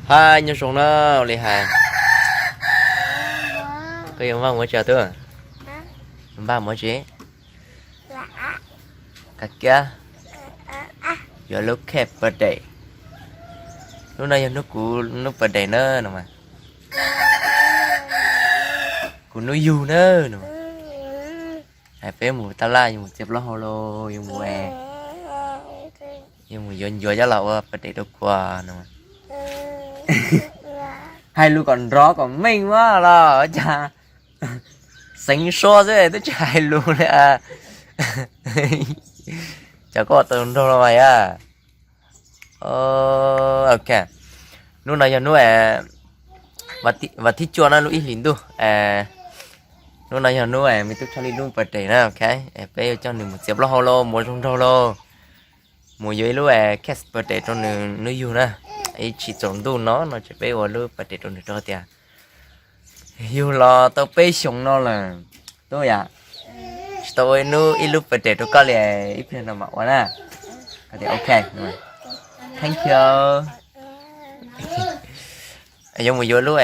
Hais nyob zoo na, ua li hais. Koj yuav npaj mus tsi tub? Npaj mus tsi? Kav kiab. Yuav lub cake birthday. Hnub no yog hnub kuv lub birthday na no mas. Kuv hnub yug na no. Hais peb mus tab laj yuav mus txiav plaub hau los yuav mus, yuav mus yuav ncuav coj los ua birthday rau kuv no. Hais lus kom nrov kom meej mas los cas xeev sua xwb twb tsis hais lus li. Cov koj tau nrog los mas yog. Ok, hnub no yog hnub vas thib cuaj na, lub ib hlis ntuj. Hnub no yog hnub me tub Tshaj Lij lub birthday na, ok. Peb yuav coj nws mus txiav plaub hau los mus zoo nraug los mus yuav ib lub cake birthday rau nws hnub yug na. Ib tsis tsaus ntuj no no ces peb ua lub birthday rau nws rau tias yug los tau peb xyoos no lawm tub yom, tsis tau ua ib hnub ib lub birthday rau koj li, ib pliag no mam ua na. Koj tias ok, thank you. Yuav mus yuav lub,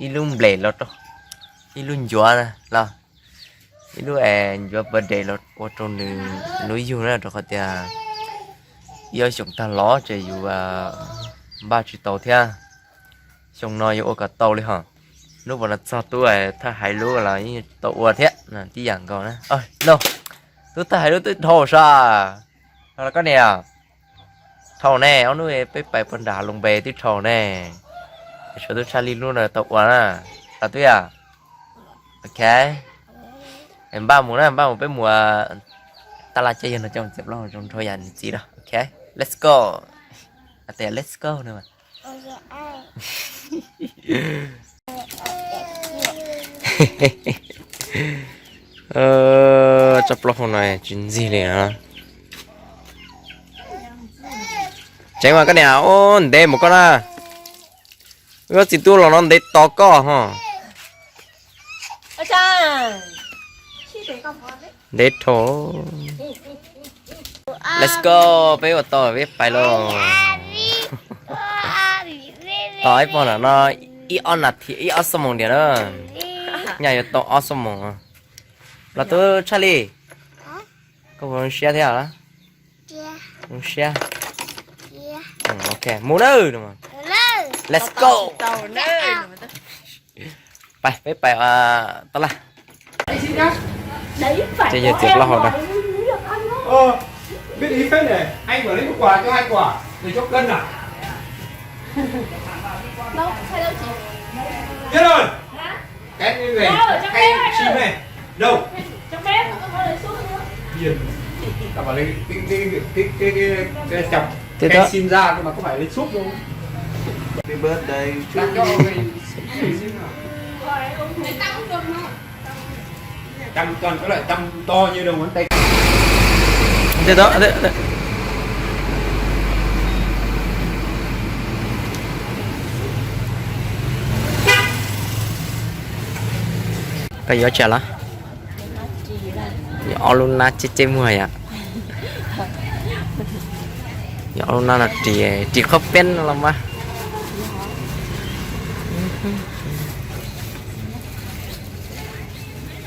ib lub nplej los rau, ib lub ncuav na los, ib lub ncuav birthday los ua rau nws hnub yug na, rau qhov tias ib ob xyoos tag los ces yus npaj tsis tau thiab. Xyoo no yuav ua kom tau li hos. Hnub puas no txog tub thaj hais lub los yeej tau ua thiab tib yam nkaus na. No, tub thaj hais lub twb dhau sas. Los koj niam, dhau ne, ob hnub peb pais puag nram Loos Npe twb dhau ne. Tshuav tub Tshaj Lij lub no tau ua na, los tub yom. Ok, npaj mus na, npaj mus peb mus tab laj coj yawg no coj mus txiav plaub hau zoo nraug yam nws txiv na. Ok, let's go. Tias let's go no. Tsob plaub hau no tsis ntxig li no. Tseev mas koj niam, ntev mus koj na. Wb txiv tub los no ntev tos koj ho. Ntev dhau. Let's go, peb ua tau peb pais lauj. Tos ib pog no, ib ob nas this, ib ob xuab moos ntiag na. Nyaj yuav tau ob xuab moos. Los tub Tshaj Lij, koj puas zoo siab thiab? Zoo siab. Ok, mus nawb. Let's go. Pais, peb pais tab laj. Ces yawg txiav plaub hau na. Biết ý phết này, anh bảo lấy một quả cho hai quả, để cho cân à? Biết rồi. Cái này này, cái chim này. Đâu? Điền. Tao bảo lấy cái, cái, cái, cái, cái, cái chọc. Cái đó. Cái sim ra cơ mà có phải lấy súp đâu. Happy birthday to you. Trăm con có loại trăm to như đầu ngón tay. Thế đó, thế, thế. Koj yuav tsam los? Yuav ob lub nab ceb ceb muag yom. Yuav ob lub nab no ris, ris qhaub peeb no los mas.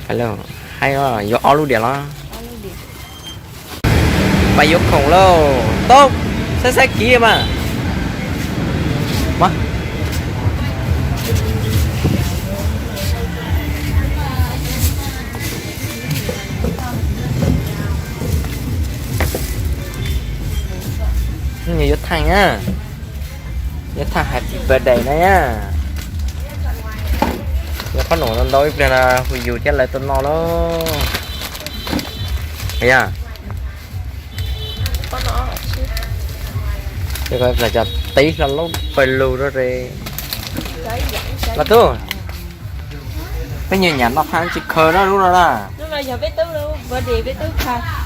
Haib, yuav ob lub diam los? Pais yuav khoom lauj. Tau, saib saib kiv mas. Yuav thaij na, yuav thaij happy birthday na. Yuav qhob noom ntau ntau ib pliag no hu yus thiab lawv tuaj noj lauj. Yog, cov tib hlo laub pawg lug rau. Los tub, peb nyuam nyam no pha tsis khaws na lub no na.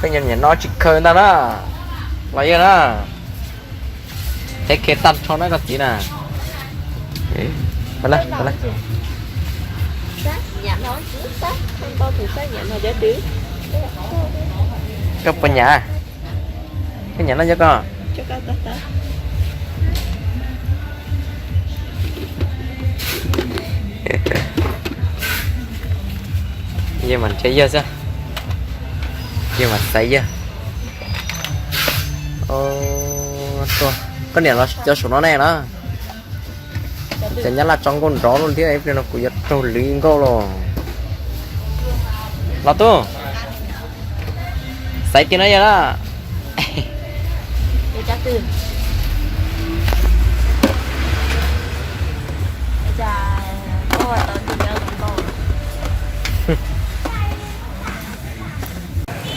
Peb nyuam nyam no tsis khaws ntag na. Los yog na, thev khe tag nrho na koj txiv na. Koj puas nyam? Koj nyam no cov koj. Yeej mas nrhiav yawg xwb, yeej mas xaiv yawg. Koj niam los cov saum no ne los? Cov nyab laj tso nkauj nrov lub thiab, ib pliag no kuv yuav raug lwv nkauj los. Los tub, xaiv tiag no yog na.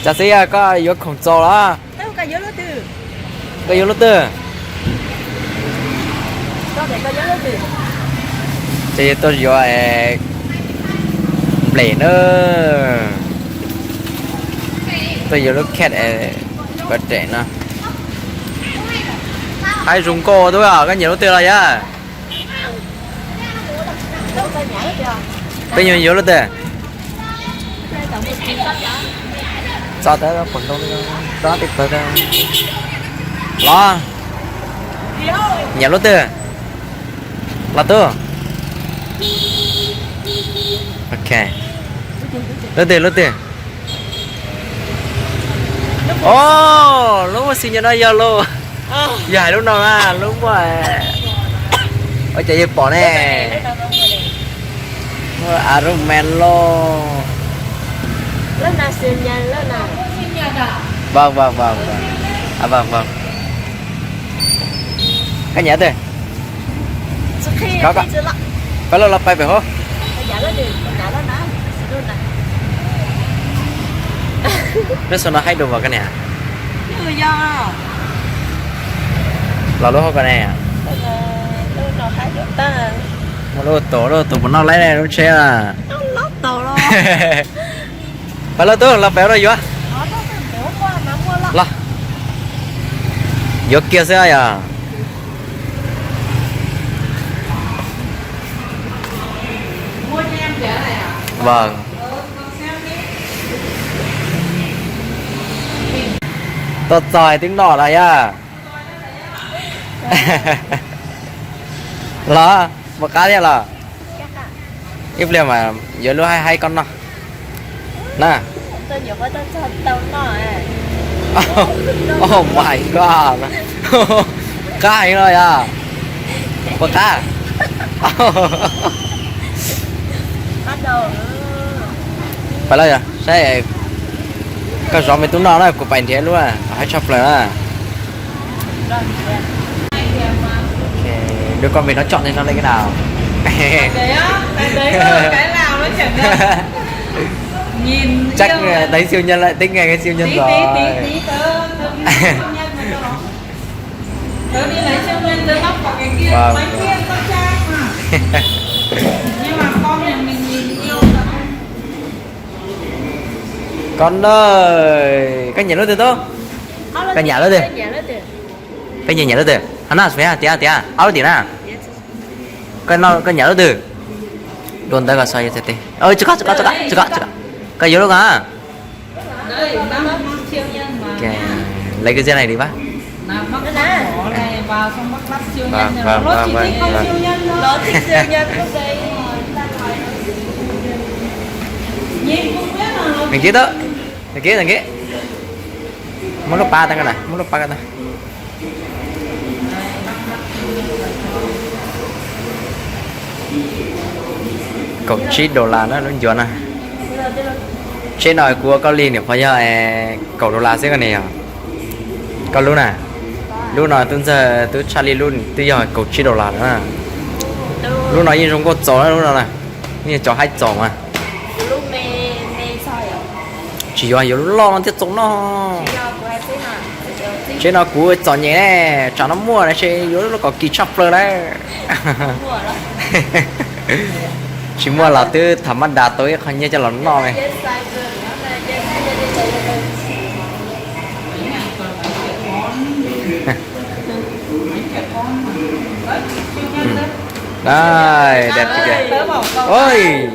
Cas xwb yog koj yuav khoom txaus los? Koj yuav lub twg? Ces tuaj yuav nplej na, tuaj yuav lub cat na. Haib zoo nkauj tub, koj nyiam lub twg los yog? Peb yuav lub twg? Txo tau pom ntoo, txo tau pawg tau. Los, nyiam lub twg? Los tub. Ok. Lub twg, lub twg? Os, lub muaj xim nyob no yog lub, yog hais lub no na, lub muaj, ua cas yog pom ne? Muaj Iron Man los. Vâng, vâng, vâng, vâng. Vâng, vâng. Koj nyiam twg? Peb los, los pais pem hauv. Lub xov no haib dua vas koj niam. Los lub hauv koj ne. Muaj lub tau, lub tau puas noj laib lub tsheb a? Pais los tub, los pem no yuav. Los, yuav kiag xwb yog. Vâng. Tuaj txog twb noj los yog. Los, puas qab thiab los? Ib pliag mas yuav lub haib haib koj noj na. Oh my god, qab heev no yog. Puas qab? Pais los yog saib, koj zov me tub noj na, kuv pais nrhiav lub haib tshaj plaws na. Đưa con về nó chọn cho nó lên cái nào. Chắc ờ, đánh siêu nhân lại, tính nghe cái siêu nhân rồi. Vâng, vâng. Con ơi, koj nyiam lub twg tub? Koj nyiam lub twg? Koj nyiam lub twg? Hov no, tiav tiav, ob lub tim na. Koj nyiam lub twg? Dua ntawd koj xav yuav txiv teb. Tsis koj, tsis koj, tsis koj, tsis koj, tsis koj. Koj yuav lub ko. Lấy cái dây này đi bác. Vâng, vâng, vâng, vâng, vâng. Đằng kia đó. Đằng kia, đằng kia. Muab lub pab tau, muab lub pab tau. Kaum tsib dollar na lub ncuav na. Tsheb no kuv ua koj li niam pog yog kaum dollar xwb koj niam yog. Koj lub na, lub no twb ntxawg twb tshaj li lub twb yog kaum tsib dollar na. Lub no yeej zoo nkauj txaus na lub no na, yeej cov haib txaus mas. Tsis yuav, yuav lub loj no thiaj txaus noj. Tsheb no kuv txom nyem ne, tsam no muaj na ces yuav lub kom kim tshaj plaws na. Tsis muaj los twb tham mab das tau ib qho nyiaj coj los noj ne. Đây, đẹp kìa. Ôi.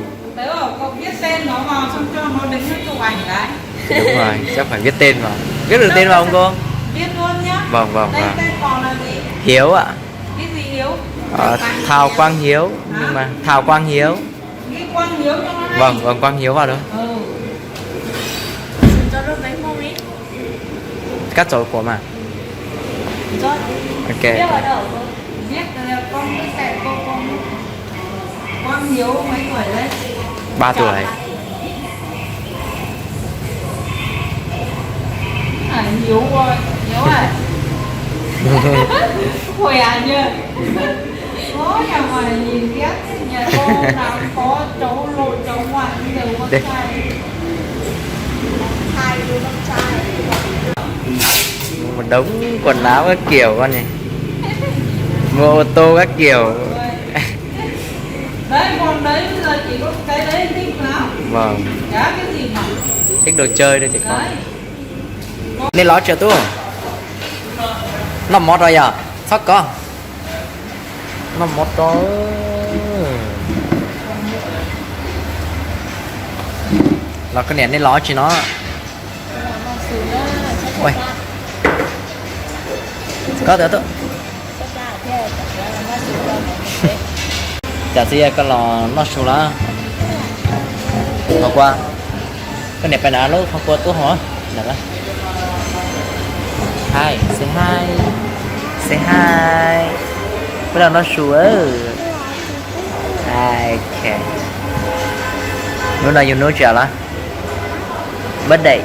Đúng rồi, chắc phải viết tên vào. Viết được tên vào không cô? Vâng, vâng, vâng. Hiếu ạ. Ờ, Thảo Quang Hiếu, nhưng mà Thảo Quang Hiếu. Vâng, vâng, Quang Hiếu vào được. Cab txaus kuam mas. Ok. Ba tuaj. Mua một đống quần áo các kiểu con này. Mua ô tô các kiểu. Vâng. Thích đồ chơi đây trẻ con. Nej los tsis tub? Noj mov rau yog txhob kov. Noj mov rau. Los koj niam, nej los tsis no? Koj, cas txiv yawg koj los noj su lawm? Qhov kua, koj niam pais nram lub qhov kua tuaj hov. Hi, say hi. Say hi. Peb los noj su. Ok. Hnub no yog hnub tsi lawm? Birthday.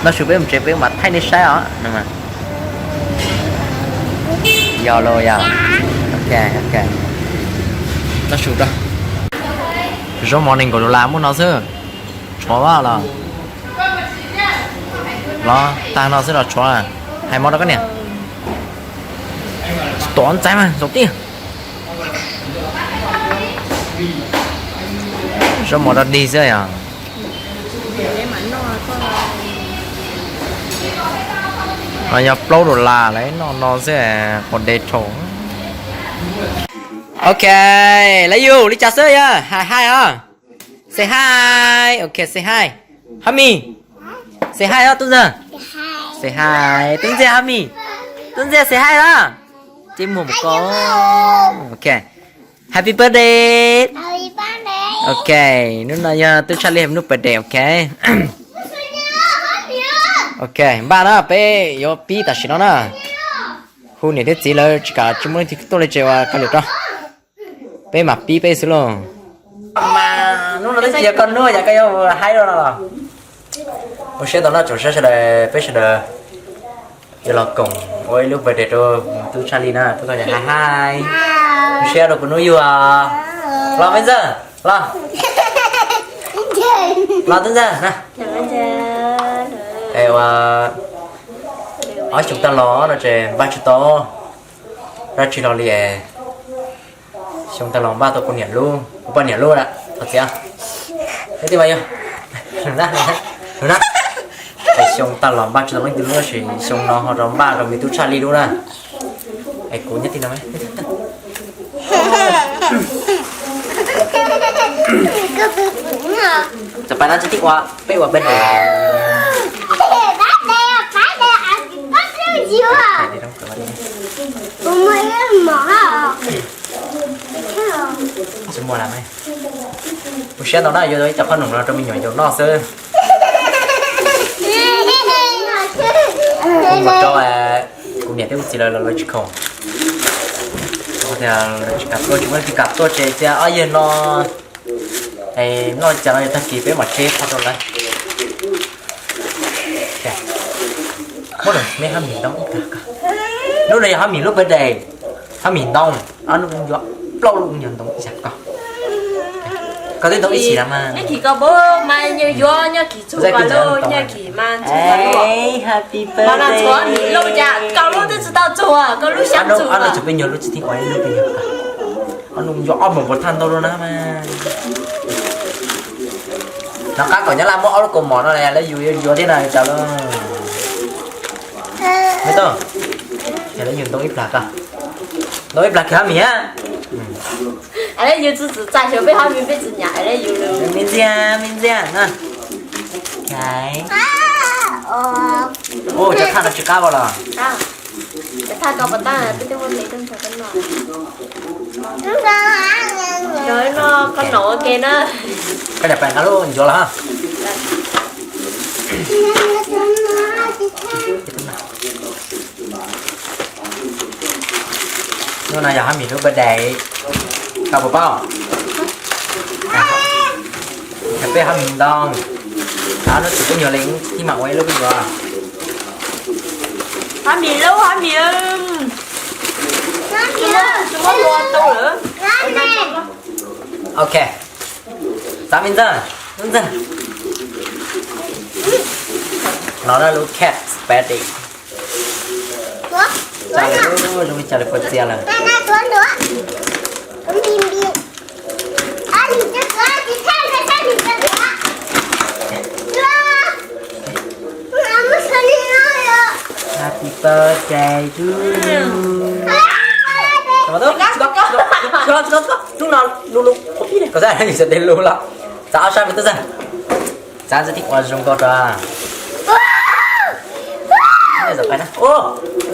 Noj su peb mus tsev peb mam thaij nej saib os. Yog los yog. Ok, ok. Noj su rau. Zaub mov nees nkaum dollar muaj no xwb. Tshuav los? Los tag no xwb los tshuav? Hais mov rau koj niam. Tsis tuav ntxaiv mas zaum tib. Zaub mov rau dig xwb yog. Yog plaub dollar lawm, noj no xwb, potato. Ok, lawv yug li cas xwb yog hais hi os. Say hi. Ok, say hi. Hami. Say hi os tub ntxawg. Say hi tub ntxawg, Hami. Tub ntxawg say hi os. Ces muag mus ko. Ok. Happy birthday. Ok, hnub no yog tub Tshaj Li hnub birthday, ok. Ok, npaj na, peb yuav pib tam sim no na. Hu niam thiab txiv lawv tsis kam tsis muaj leej twg tuaj li ces ua kav liam rau. Peb mam pib peb xwb lauj. Mas hnub no twb tsis yog koj hnub yog koj yuav haib rau no los. Ua siab ntau no tsoom saib sawv daws, peb sawv daws yuav los koom ua ib lub birthday rau tub Tshaj Li na, peb koj yog haib haib. Ua siab rau kuv hnub yug. Los me ntxawg, los. Los tub ntxawg na. Es ua ob xyoo tag los no ces npaj tsis tau dab tsi los li. Xyoo tag los npaj tau kuv niam lub, kuv poj niam lub na, thov txim. Ib tij mas yog, lus na, lus na. Es xyoo tag los npaj tsis tau leej twg lub tab sis xyoo no ho rov npaj rau me tub Tshaj Li lub na. Es kuv nyob tij no. Txawm pab no tsis tib ua, peb ua peb Tsis muaj lawm. Ua siab ntau na, yuav tau ib co qhob noom no rau me nyuam yaus noj xwb. Mus rau kuv niam thiab kuv txiv lawv, lawv tsis khoom. Tias lawv tsis kam tuaj, tsis muaj leej twg kam tuaj ces tias ob yawg no, es noj li cas no yog tag kis peb mam tseb qhov rau lawv. Muab rau me hab mis ntoo ib plag ko. Lub no yog hab mis lub birthday, hab mis ntoo, ob nub yuav plaub lub nyuag ntoo ib yam ko. Koj twb ntoo ib txhis lawm mas. Nyob kis koj puab mas yuav nyob kis txug koj lub, nyob kis mas txug koj lub. Happy birthday. Mas no txhuav lub cas koj lub twb tsis tau txug koj lub xyab txug. Ob nub txug peb nyuag lub tsis tib ua ib lub peb nyuag ko. Ob nub yuav ob moos puas thaj ntau lub na mas. Nov qab kom Nyab Laj muab ob lub kaus mom no lawv yus yuav yuav thiab no cas lub. Me tub, lawv yus ntoo ib plag ko. Ntoo ib plag kiag hab mis. Lawv yus tsis txawj xyuas peb hab mis peb tsis nyam lawv yus. Me ntxiag, me ntxiag no. Cov thaj no tsis qab ua los? Koj cov pais nqa lub ncuav los. Hnub no yog Hab Mis lub birthday, koj puas paub? Peb Hab Mis ntoo, ob hnub twg peb nyuag li thiaj mam ua ib lub peb yuav. Hab Mis lub, Hab Mis, Hab Mis lub, tsis muab hlua tau lawm. Ok. Xav me ntxawg, me ntxawg. No lub cat patty. Zoo li cas li puas txias lawm. Happy birthday to you. Hnub no lub lub qhuav pib ne, koj xav sawv daws lub los. Xav ob sab me tub txawg. Xav ntxwg thiaj ua zoo nkauj rau.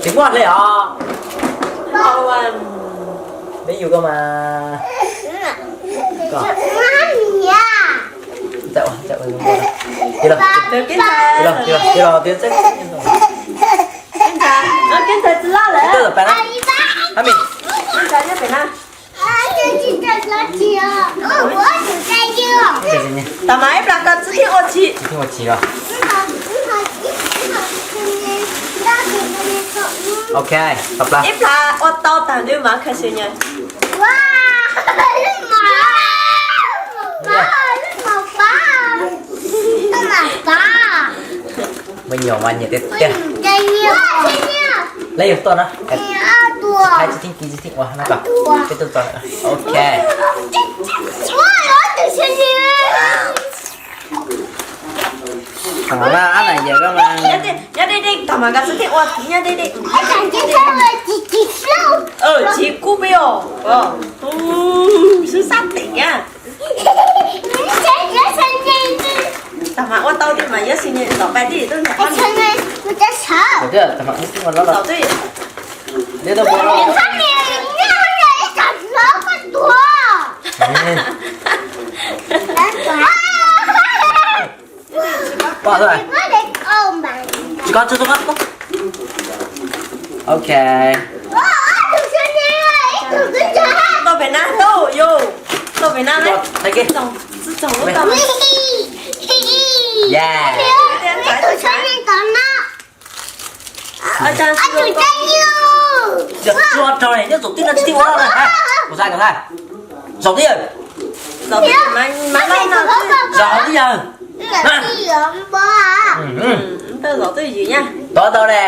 Tsis muaj hle os. Peb yug koj mas. Koj. Txawm ua, txawm ua zoo nkauj. Tig los, tig los, tig los, tig los, tig los. Hab Mis. Tam mas ib plag koj txiv thiaj ua tsis. Ok, ib plag ua tau tag nws mas kha xwb nyab. Me nyuam mas nyiam tiag tiag. Lawv yog tuaj na. Thaij tsis theej kis tsis theej ua no kom peb tuaj txog. Ok. Nyob deb deb tag mas koj xwb thiaj ua nyob deb deb. Tsis kub peb os. Sib sab tim na. Tag mas ua tau tiag mas yuav xi ni tom pais tij tuaj nrog. Pom tau, tsis koj tsis tau. Ok. Tau pem na tau yus. Tau pem na. Txi txog lub tau. Yeah. Tsuag rau ne, nyob zaum tib no tsis tib ua na. Kuv xav, kuv xav. Zaum tib yawg. Zaum tib yawg. Zaum tib yawg. Tov tau de.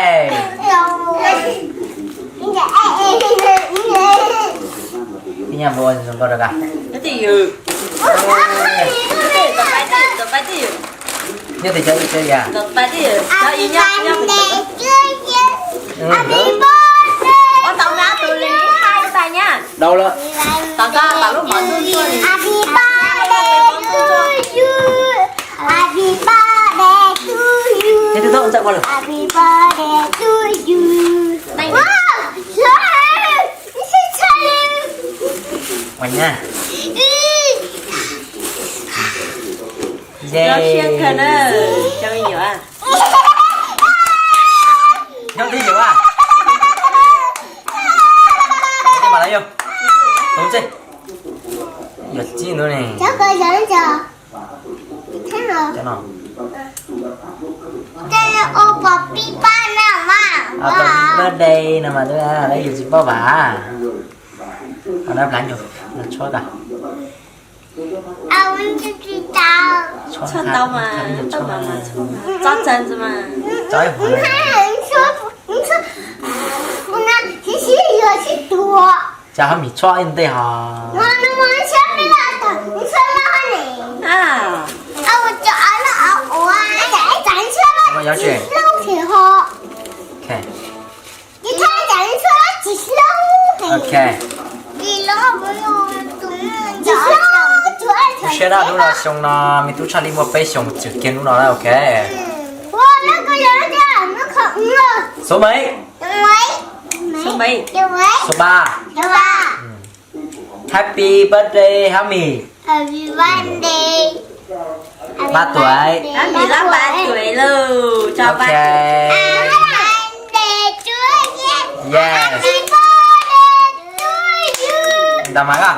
Ib nyuag npau zoo nkauj rau koj. Nyob twg cov ib cov yam. Dau lawm. Nyob twg tau ntxawm ua lawm. Ua na. Zoo siab kawg na, cov me nyuam. Nyob twj ywm a. Tus txij, yuav txij ntawd ne. Cov no. Birthday no mas twb lawv yus tsis paub vam. Qhov no plab nyuag tshuab tas. Tshuab tau mas, tau mas, tsob txawg mas. Cas ho mis tshuab ib ntej ho. Mas yuav tsis. Ok. Ok. Tus siab dab hnub no xyoo no me tub Tshaj Li muaj peb xyoos txwm kiag hnub no na, ok. Số mấy? Số ba. Happy birthday Hab Mis. Ba tuaj. Happy last ba tuaj lauj. Tso ba. Ok. Yes. Ntau mas koj.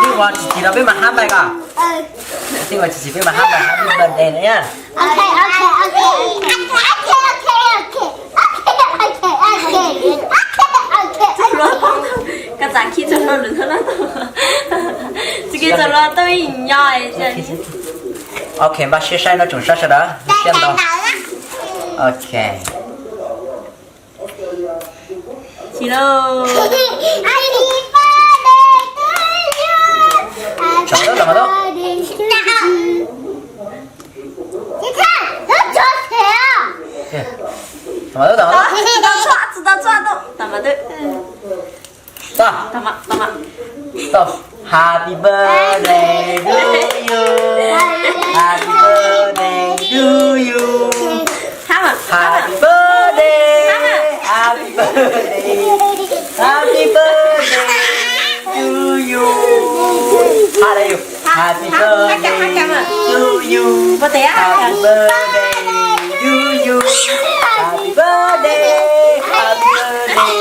Twb ua tsis tsis rau peb mas hab npais koj. Twb ua tsis tsis peb mas hab npais happy birthday na. Ok, ok, ok. Koj txav khib txog no lwm thab lab tau. Tsis kis txog no tau ib nyo. Ok, npaj siab saib no tsoom saib sawv daws siab ntau. Ok. Tsis lauj. Tsom tau, tsom tau. Tsom tau, tsom tau. Txhob, txhob, txhob. Happy birthday to you. Happy birthday to you. Happy birthday. Happy birthday. Happy birthday to you. Happy birthday to you. Happy birthday to you. Happy birthday. Happy birthday.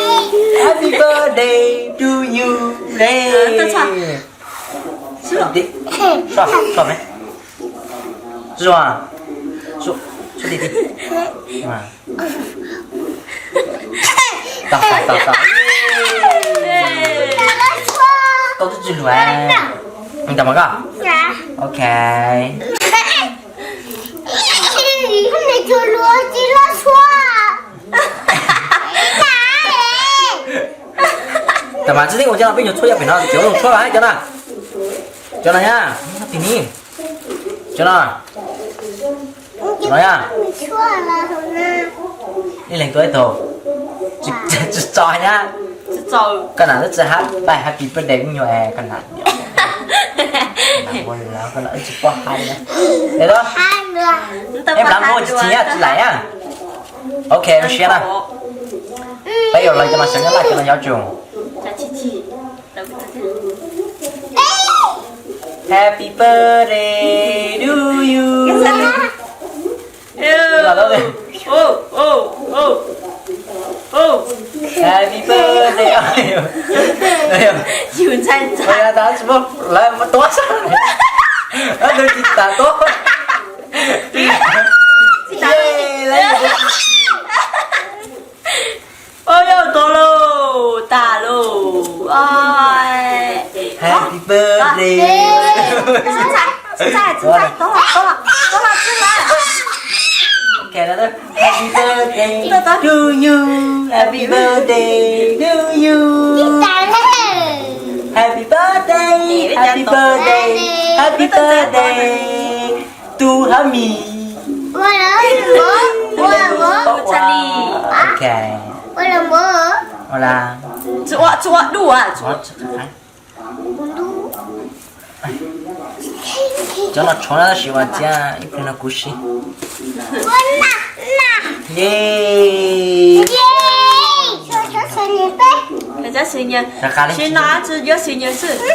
Happy birthday to you. Tso, tso me. Tso, tso, tso di di. Tau, tau, tau, tau. Tau twb tsis luag. Ntau mas koj. Ok. Tab mas tsis tib ua cov no peb nyuag tshuab yog pem no cov zoo tshuab los hais cov no. Cov no na, tim ni. Cov no. Cov no na. Ib leeg tua ib tug. Tsis txo na. Koj nam lub txawm hab npaj happy birthday me nyuam es koj nam. Koj nam tsis pom hais na. Es tos, peb nplab muag tsis txi na, tsis laim na. Ok, zoo siab na. Peb yuav los cov no xyov nyob laj cov no yuav tsum. Happy birthday to you. Happy birthday. Yus ntshai ntshai. Lawv muab tuav sab. Lawv tsis tas tuav. Ua yog tau lauj, tas lauj. Happy birthday. Tsis ntshai, tsis ntshai, tuav los, tuav los, tuav los, tuav los. Happy birthday to you. Happy birthday to you. Happy birthday, happy birthday, happy birthday to Hab Mis. Ok. Ua la. Cov no tshov na tab sis ua ntxiab ib pliag no kuv siv. Ye.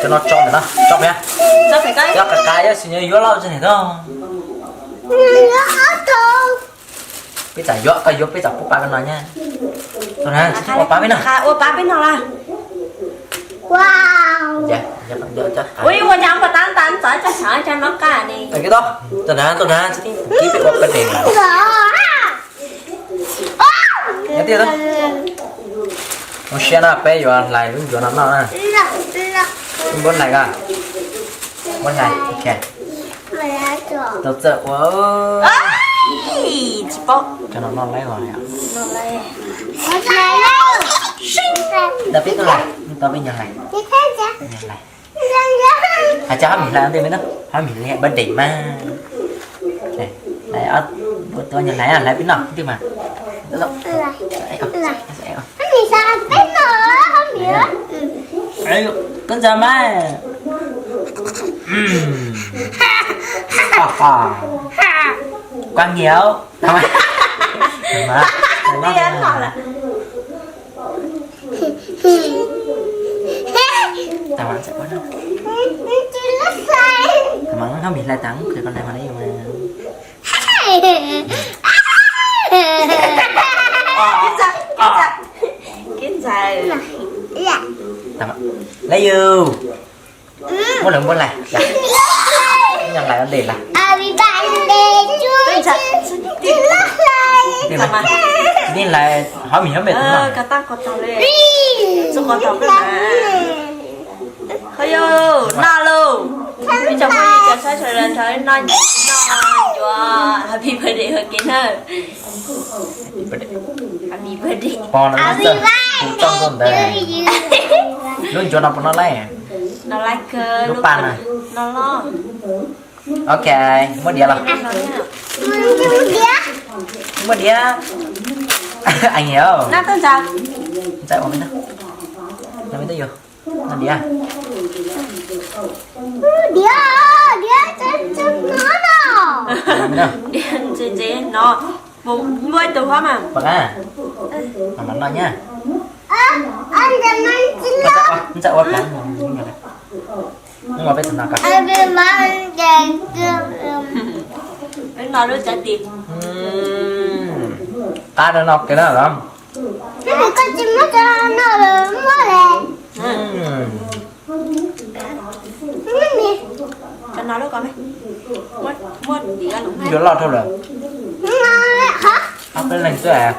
Cov no tso ntawm no, tso pem. Cov qab qab yuav xwm yuav loj tsis niam tau. Peb txawm yuav, koj yuav peb txawm pub pab koj no nyab. Tau na, tsis ua pab peb no. Ua pab peb no la. Ua cas ua tab tab txov cov xyov cov no qab ne. Tau na, tau na, tsis tib peb ua pab peb no. Zoo siab na, peb yuav hlais lub ncuav no noj na. Npuab hlais koj. Npuab hlais, ok. Tau txawj ua. Tsis paub. Cov no noj laib os. Noj laib. Tau peb tau hlais, tau peb nyuag hlais. Nyuag hlais. Hais cov Hab Mis hlais ntej me no, Hab Mis hlais birthday mas. Hlais, ua tua nyuag hlais, hlais peb noj twg mas. Koj ntxhais mas. Kuab nyiav. Tau mas txawm ua no. Tau mas Mim hlais tas, qhia koj hlais mas na yus. Lawv yus, muab lawv npuaj hlais, nyob hlais ua ntej lawm. Tsis hlais hov mim hov mem no. Ho yog noj lauj. Ib tsoom phooj ywg cov saib sawv daws, nov ncuav happy birthday ua ke na. Happy birthday. Pog no txawj hu txoj nkauj ntawd. Lub ncuav no puas noj laij? Lub paj na. Ok, muab diav los? Muab diav. Ntxawm ua me, me twb yus, noj diav. Ntxawm ua me no. Ntxawm ua me no. Mam noj nyab. Ntxawm ua, ntxawm ua peb tug no ko. Qab rau no kev na los. Yuav loj dhau lawm. Ob peb leeg xwb.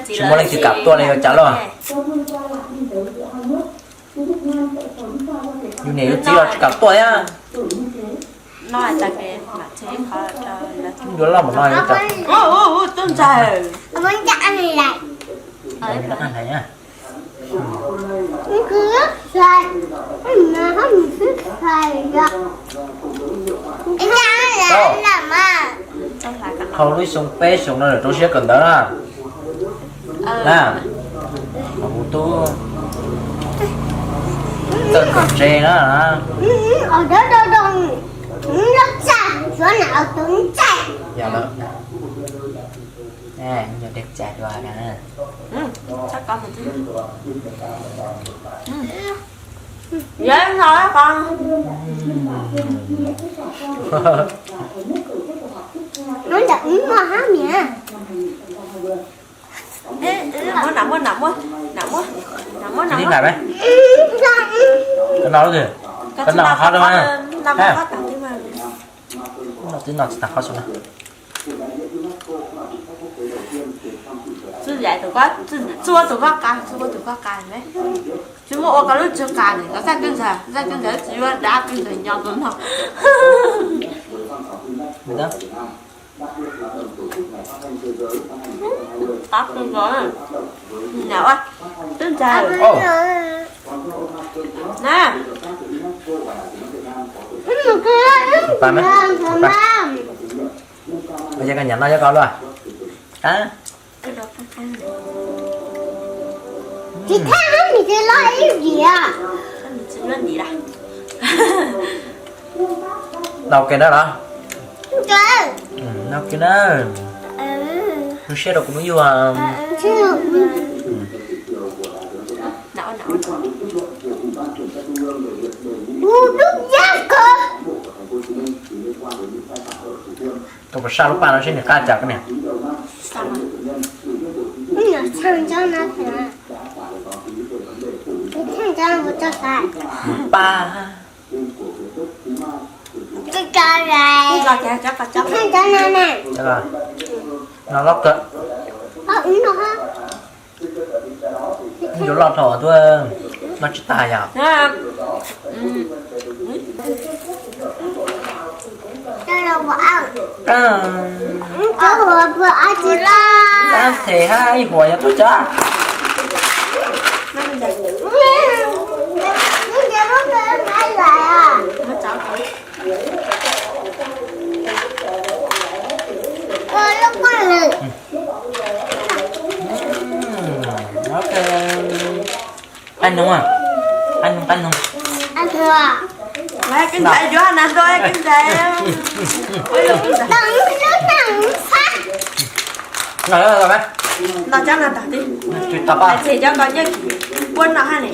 Tsis muaj leej twg kam tuaj li yuav cas lauj. Yus niam yus txiv los tsis kam tuaj thiab. Yuav loj npaum no yuav cas. Dhau lub xyoo peb xyoo no lawm rau siab kawm ntawv na. Na, kuv tub txawj txawj ntse na. Yog lawm, yog dej tsa dua na. Muab, muab, muab, muab, muab. Koj noj lub twg? Koj noj qhov twg mas? Noj twb noj tsis tag qhov saum no. Txij ua tus koj qa, txij ua tus koj qa, tsis muaj ua koj lub tswv qa ne, koj txaj kev ntxhais, txaj kev ntxhais tsis yuav dab kev ntxhais nyo tus no. Tab tus no, na, twb ntxhais na. Ua cas koj nyiam noj cov ko luaj? Tsis thaj hab mis tsis loj ib yam. Noj ua ke na los? Noj ua ke na. Zoo siab rau kuv phooj ywg. Tus puas saj lub paj no seb nws qab cas koj niam. Paj. No loj kawg. Yuav loj dhau tuaj, noj tsis tag yom. Tab them hab ib huam yog tuaj tsa. Qaib noog, qaib noog, qaib noog. Kev ntxhais yuav na, kev ntxhais. No cov no tag tib, tsis tau pab. Txhim cov ko nyob kis puab no hab ne.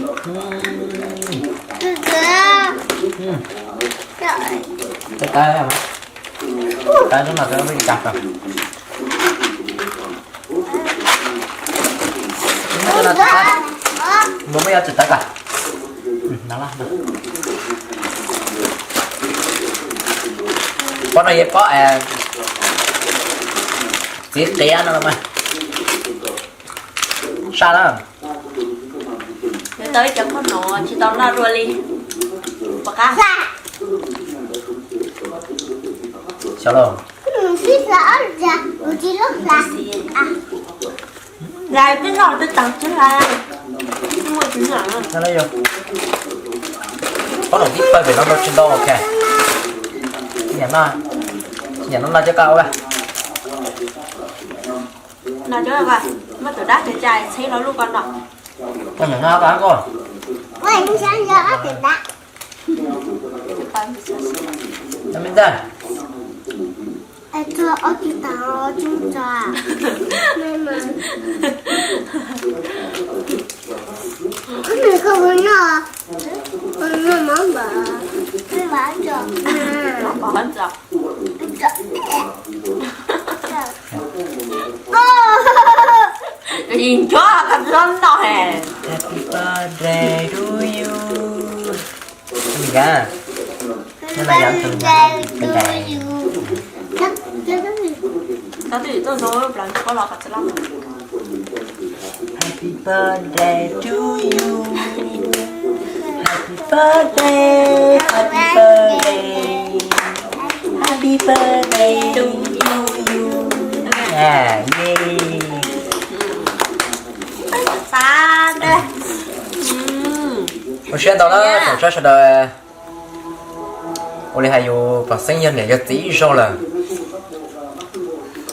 Tab tab tab no tab li cas. Nws muaj yog tsis tawv kawg. Pob no yog pob txiv qias no los mas. Saj na. Tau ib cov khaub noom tsis tau noj dua li. Pom qab. Xyov los. Lais twb noj twb tag tsis lais. Muaj tsis noj. Pob noom tib pawg pem no rau tsis ntau, ok. Nyam no, nyam no no cov qab ua. No cov muaj tus dab tsis cai txheb los lub ko no. Nyam no qab ko. Tso me ntag. Ntsuag qhov txog no he. Happy birthday to you. Amiga. Tau twb tuaj nrog plaws ntshe koj los qhov txog lawm. Happy birthday to you. Happy birthday, happy birthday, happy birthday to you. À, yay. Ua siab ntau na tsoom saib sawv daws. Ua li hais yus pom xeeb yog niam yog txiv ib zaug lawm.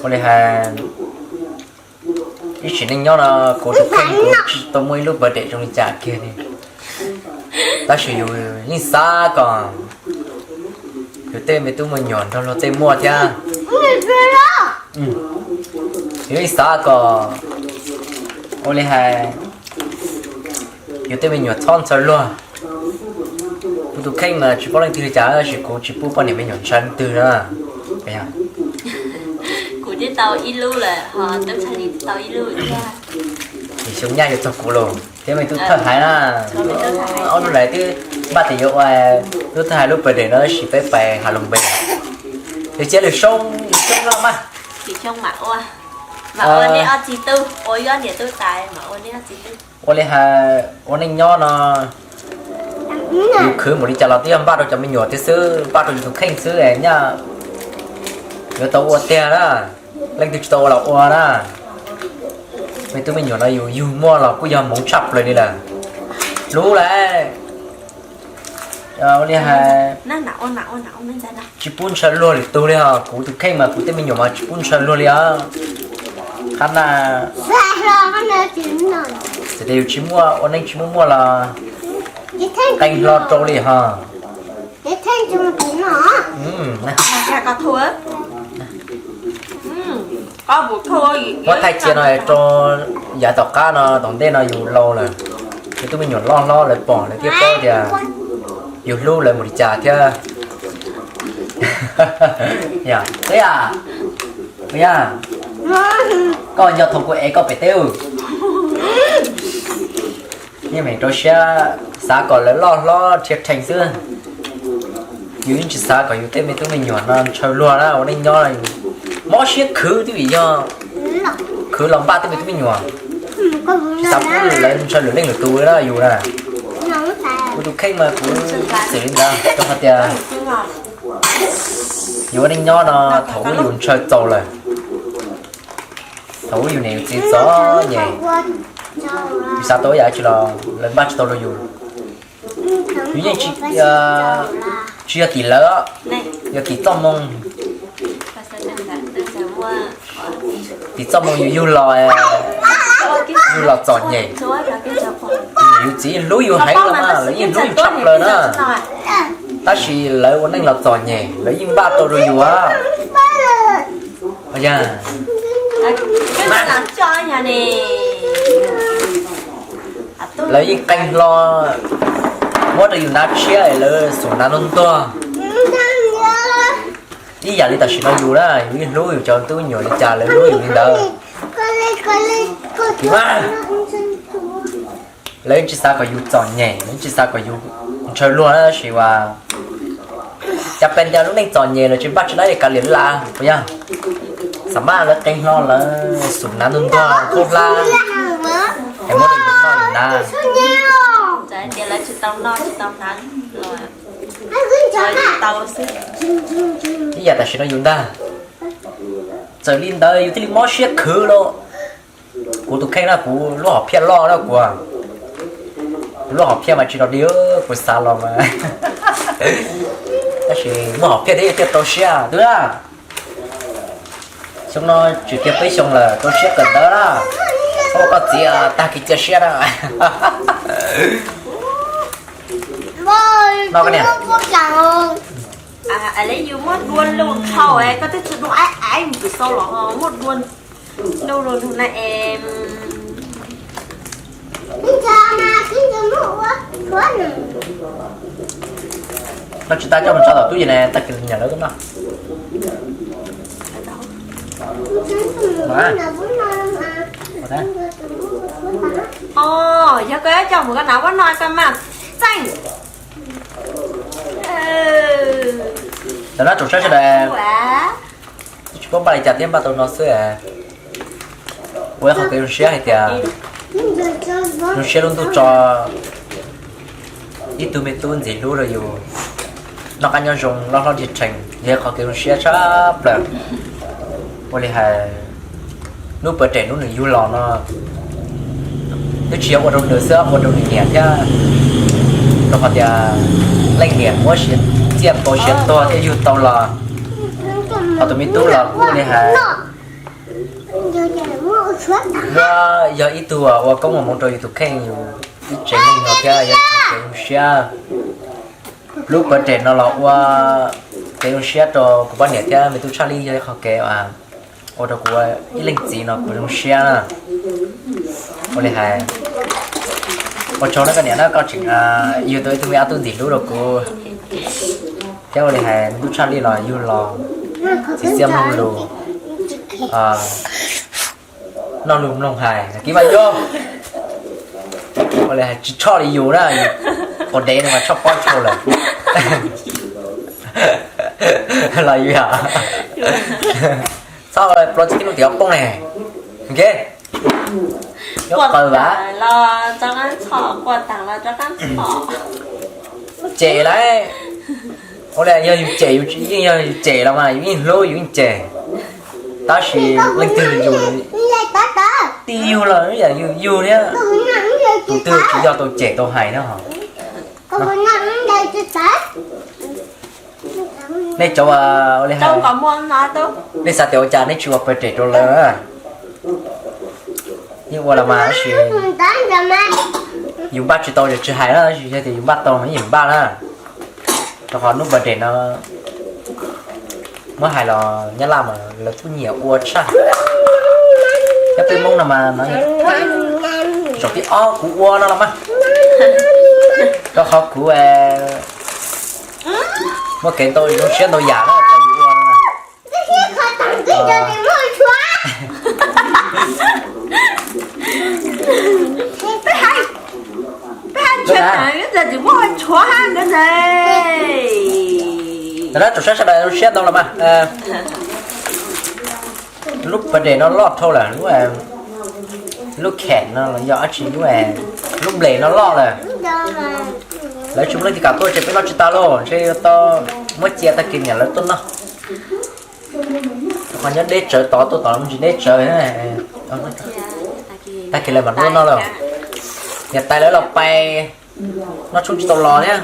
Ua li hais ib sim neej nyob no kuv tus kheej kuv tsis tau muaj ib lub birthday zoo li cas kiag li. Tab sis yus yeej xav kom yus tej me tub me nyuam nrog luag tej muaj thiab. Yus yeej xav kom ua li hais yus tej me nyuam txhob ntshaw luag. Kuv tus kheej mas tsis paub leej twg li cas tab sis kuv tsis pub poj niam me nyuam ntshaw leej twg na. Kuv twb tau ib lub lawm ho tub txhais li tau ib lub thiab. Nim xyoo nyaj yuav txog kuv los thiab me tub thawj haiv na. Ob lub lawm twb npaj tias yuav ua tub thawj haiv lub birthday no tab sis peb pais Has Loos Npe. Yog cia lwm xyoo, lwm xyoo no mas. Lwm xyoo mam ua, mam ua nej ob txiv tub, ua ib ob niam tub tas mam ua nej ob txiv tub. Ua li hais ua neej nyob no yus khwv npaum li cas los twb yog npaj rau cov me nyuam thiab xwb, npaj rau yus tus kheej xwb nyaj yuav tau ua tiag na. Leej twg tsis tau ua los ua na. Me tub me nyuam no yus yug muaj los kuj yog hmoov tshaj plaws li lawm. Lub lawm. Ua li hais tsis pub ntshaw luag lwm tus li os. Kuv tus kheej mas kuv tej me nyuam mas tsis pub ntshaw luag li os. Qhab na, txawm tias yus tsis muaj ua neej tsis muaj muaj los qee hlo rau li ho. Muab thaij cia no rau yav tom qab no, tom ntej no yus laus lawm, yus tub me nyuam loj hlob lawv pom lawv thiaj paub tias yus hlub lawv mus li cas thiab. Yog, koj nco thaum kuv ev koj pem teb. Yeej meem rau siab xav kom lawv loj hlob rhia rhees xwb. Yus yeej tsis xav kom yus tej me tub me nyuam no ntshaw luag na, ua neej nyob mob siab khwv twb vim yog khwv los npaj tej me tub me nyuam, tsis xav pub lawv ntshaw lwm leej lwm tus na yus na. Kuv tus kheej mas kuv xwm li ntawd rau qhov tias yus ua neej nyob no thaum ub yus ntshaw txaus lawm. Thaum ub yus niam yus txiv txom nyem, yus xav tau yam tsi los lawv npaj tsis tau rau yus. Yus yeej tsis yog tim lawv, yog tim txoj moo. Tim txoj moo yus yug los, yug los txom nyem, yus txiv hlub yus heev los mas lawv yeej hlub yus tshaj plaws na. Tab sis lawv ua neej los txom nyem lawv yeej npaj tau rau yus. Lawv yeej qee hlo muab rau yus hnav tshiab es lawv xum hnav ntuag ntuag. Ib yam li tam sim no yus na, yus yeej hlub yus cov tub nyuam li cas lawv hlub yus li ntawd. Lawv tsis xav kom yus txom nyem, lawv tsis xav kom yus ntshaw luag tab sis as cas pes tias lub neej txom nyem lawv tsis npaj tsis dab li kav liam lawv, puas yog? Xam maj lawv qee hlo lawv xum hnav ntuag ntuag khaub hlab es muab rau yus noj yus hnav. Ib yam tam sim no yus ntag. Txawm li ntawd yus thiaj li mob siab khwv lauj. Kuv tus kheej na, kuv lub hom phiaj loj na kuv. Kuv lub hom phiaj mas tsis dog dig, kuv xav los mas. Tab sis muaj hom phiaj thiab thiaj rau siab twb na. Xyoo no tsis kiag peb xyoo lawm, rau siab kawm ntawv na. Koj txiv tag kev cia siab na. No koj niam. Yus muab dua lug dhau, koj twb tsis dua aiv aiv mus pem xaus los muab dua lug lug na es. No tsis tas coj mus tso tom tub yees na, tag kis nyam lawv tuaj noj. Os, yog koj coj mus koj hnav muab noj koj mas txeej. Cov no tsoom saib sawv daws, tsis paub npaj li cas thiab npaj tau no xwb. Ua ib qho kev zoo siab hais tias zoo siab lub ntuj tso ib tug me tub ntxim hlub rau yus noj qab nyob zoo loj hlob nrhiav rhees, yog ib qho kev zoo siab tshaj plaws. Ua li hais hnub birthday hnub nws yug los no twb tsis yog ua rau nws xwb, ua rau nws niam thiab, rau qhov tias leej niam muab siav txiaj npau siav tuag thiaj yug tau los. Ho tus me tub los kuj li hais, yog ib tug ua koob ua hmoov rau yus tus kheej yus ib tsev neeg no thiab yog kev zoo siab. Lub birthday no los ua kev zoo siab rau kuv poj niam thiab me tub Tshaj Lij, yog ib qho kev ua rau kuv ib leej txiv no kuv zoo siab na. Ua li hais ua tsaug na koj niam na, koj tseem yug tau ib tug me ab tub ntxim hlub rau kuv thiab. Ua li hais me tub Tshaj Lij los yug los txiv txiaj mloog lus, noj lus mloog hais kib mas yog. Ua li hais tsis tshoj li yus na, quav dev no mas tshoj pob tshau lawm. Los yus yog txhob plaub txib tib lub tiav poob ne. Nkev nyob qawm vas cem lauj. Ua li yog yus cem, yus yeej yog yus cem los mas yus yeej hlub yus yeej cem. Tab sis leej twg yus tib yug los yam yus yug thiab, tus twg tsis yog tau cem tau hais na ho. Nej cov ua li hais, nej xav tias ua cas nej tsis ua pawg rem rau lawv. Yeej ua los mas tab sis yus npaj tsis tau yus tsis hais na, tab sis yog tias yus npaj tau mas yeej npaj na. Rau qhov hnub birthday no muab hais los Nyab Laj mas lawv kuj nyiam ua tshaj. Nyob peb Hmoob no mas no zaum thib ob kuv ua no los mas, rau qhov kuv muaj kev ntau zoo siab ntau yam na, tau yus ua no. Tsoom saib sawv daws zoo siab ntau los mas, lub birthday no loj dhau lawm, lub khem no los yog dab tsi, lub nplej no loj lawm. Lawv tsis muaj leej twg kam tuaj ces peb noj tsis tas lauj, ntshe yuav tau muab cia tag kis niam lawv tuaj noj. Qhov nyob deb tsawv tod tuaj tod mus tsis deb tsawv. Tag kis lawv mam tuaj noj lauj. Niam tais lawv los pais, noj tshoob tsis tau los thiab.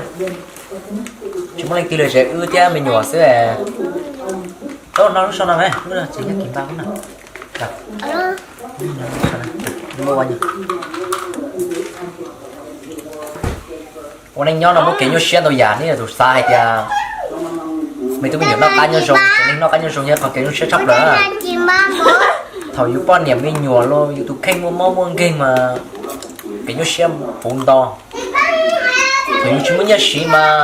Tsis muaj leej twg li, tseem wb thiab me nyuam xwb. Noj lub so no, lub no ces nyob kis npaj lub no. Ua neej nyob no muaj kev nyuaj siab ntau yam, nej yuav tsum xav hais tias me tub me nyuam noj qab nyob zoo, tsev neeg noj qab nyob zoo yog qhov kev nyuaj siab tshaj plaws na. Thaum yus poj niam me nyuam los yus tus kheej muaj mob muaj nkeeg mas kev nyuaj siab puv nto. Thaum yus tsis muaj nyiaj siv mas